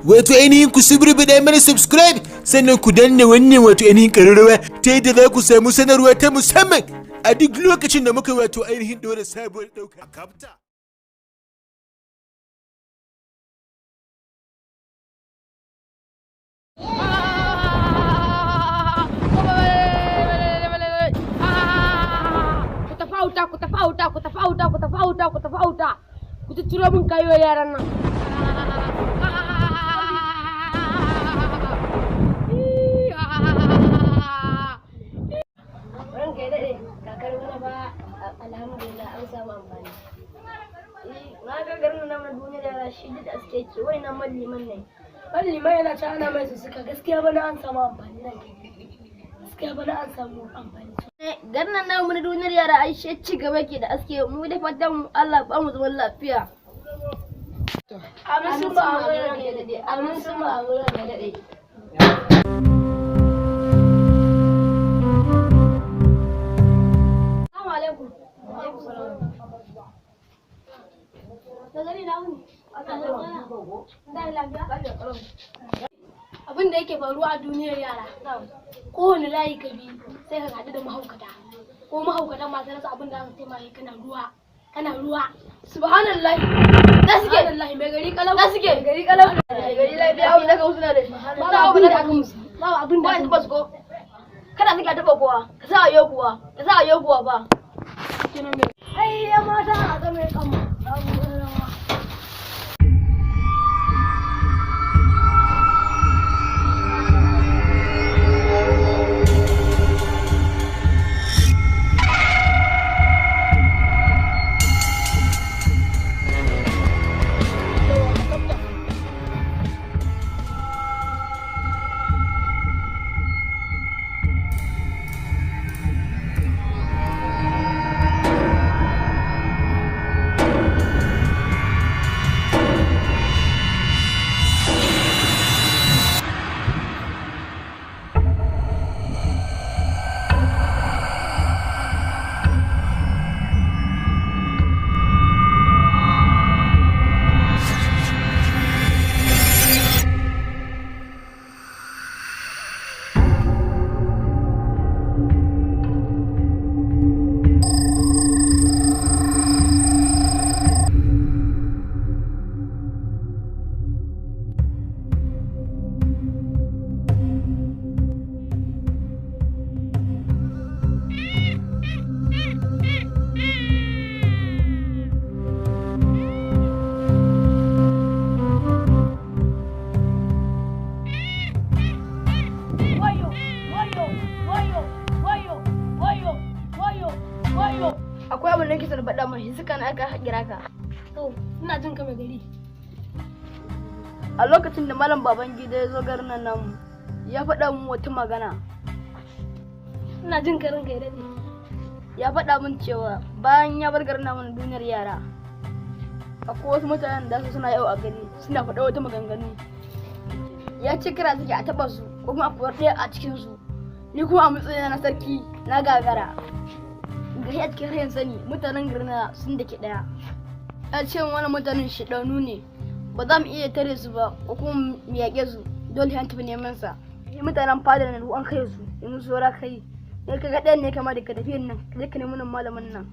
Wato ainihin ku suburbuɗa mana subscribe, sannan ku danna wannan wato ainihin ƙararrawa, ta yadda za ku samu sanarwa ta musamman a duk lokacin da muka wato ainihin ɗora sabuwar ɗauka. Kapta. Ku tafi auta, ku tafi auta, ku tafi auta, ku tafi auta, ku tafi auta, ku tutturo min kayo yaran nan. Ranka ya daɗe, kakar bana ba, alhamdulillah an samu amfani. Na ga garin nan na duniya da shi da suke ke wai nan malliman ne. Malliman yana ci ana mai sussuka. Gaskiya bana an samu amfani, ranka ya daɗe. Gaskiya bana an samu amfani. Garin nan namu na duniyar yara ai shi ci gaba ke da aske mu da fatan mu Allah ba mu zaman lafiya. Amin sun ba amin. Ranka ya daɗe, amin sun ba amin, ranka ya daɗe. Assalamu alaikum. Da gari na wuni. Da lafiya. Abin da yake faruwa a duniyar yara. Kowane layi ka bi sai ka haɗu da mahaukata. Ko mahaukata masu rasa abin da za su taimaka kana ruwa. Kana ruwa. Subhanallah. Na suke. Subhanallah, mai gari kalau. Na suke. Gari kalau. Gari lafiya abu da ka suna da shi. Babu abin da aka musu. Babu abin da Ba aka ni taɓa su ko. Kada suke taɓa kowa. Ka sa a yau kuwa. Ka sa a yau kuwa ba. Ai ya mata a ga mai kama. Rawa. Wayo, wayo, wayo, wayo, wayo, wayo, wayo. Akwai abin da nake son faɗa mashi suka na aka kira ka. To, ina jin ka, mai gari. A lokacin da Malam Babangida ya zo garin nan namu, ya faɗa min wata magana. Ina jin ka, ranka ya daɗe. Ya faɗa min cewa bayan ya bar garin namu na duniyar yara, akwai wasu mutanen da su suna yau a gari suna faɗa wata maganganu. Ya ce kira suke a taɓa su ko kuma a kowar ɗaya a cikin su. Ni kuma a matsayina na sarki na gagara. Gashi a cikin rayin sani mutanen garin na sun dake ɗaya. Ya ce wani mutanen shiɗanu ne, ba za mu iya tare su ba ko kuma mu yaƙe su, dole an tafi neman sa. Mutanen fadar na an kai su yanzu saura kai ne ka ga ɗayan ne kama da ka tafi nan ka je ka nemi nan malamin nan.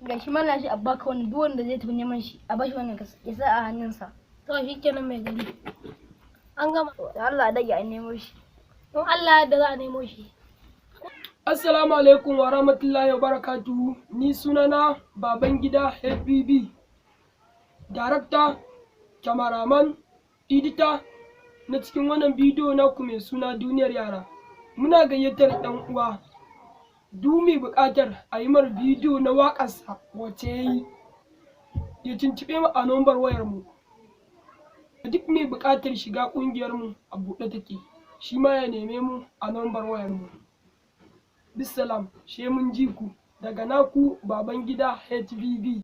Ga shi mallam shi a baka wani, duk wanda zai tafi neman shi a bashi wannan ya sa a hannunsa. To shi kenan, mai gari. An gama. Da Allah a dage a nemo shi. In Allah da za a nemo shi. Assalamu alaikum wa rahmatullahi wa barakatuhu. Ni sunana Babangida HBB. Darakta, cameraman, edita na cikin wannan bidiyo naku mai suna Duniyar Yara. Muna gayyatar ɗan uwa. Du mai buƙatar a yi mar bidiyo na waƙarsa wacce ya yi, ya tuntuɓe mu a nambar wayarmu. Duk mai buƙatar shiga ƙungiyarmu a buɗe take, shi ma ya neme mu a nambar wayarmu. Bisalam, she mun ji ku daga naku Babangida HBB.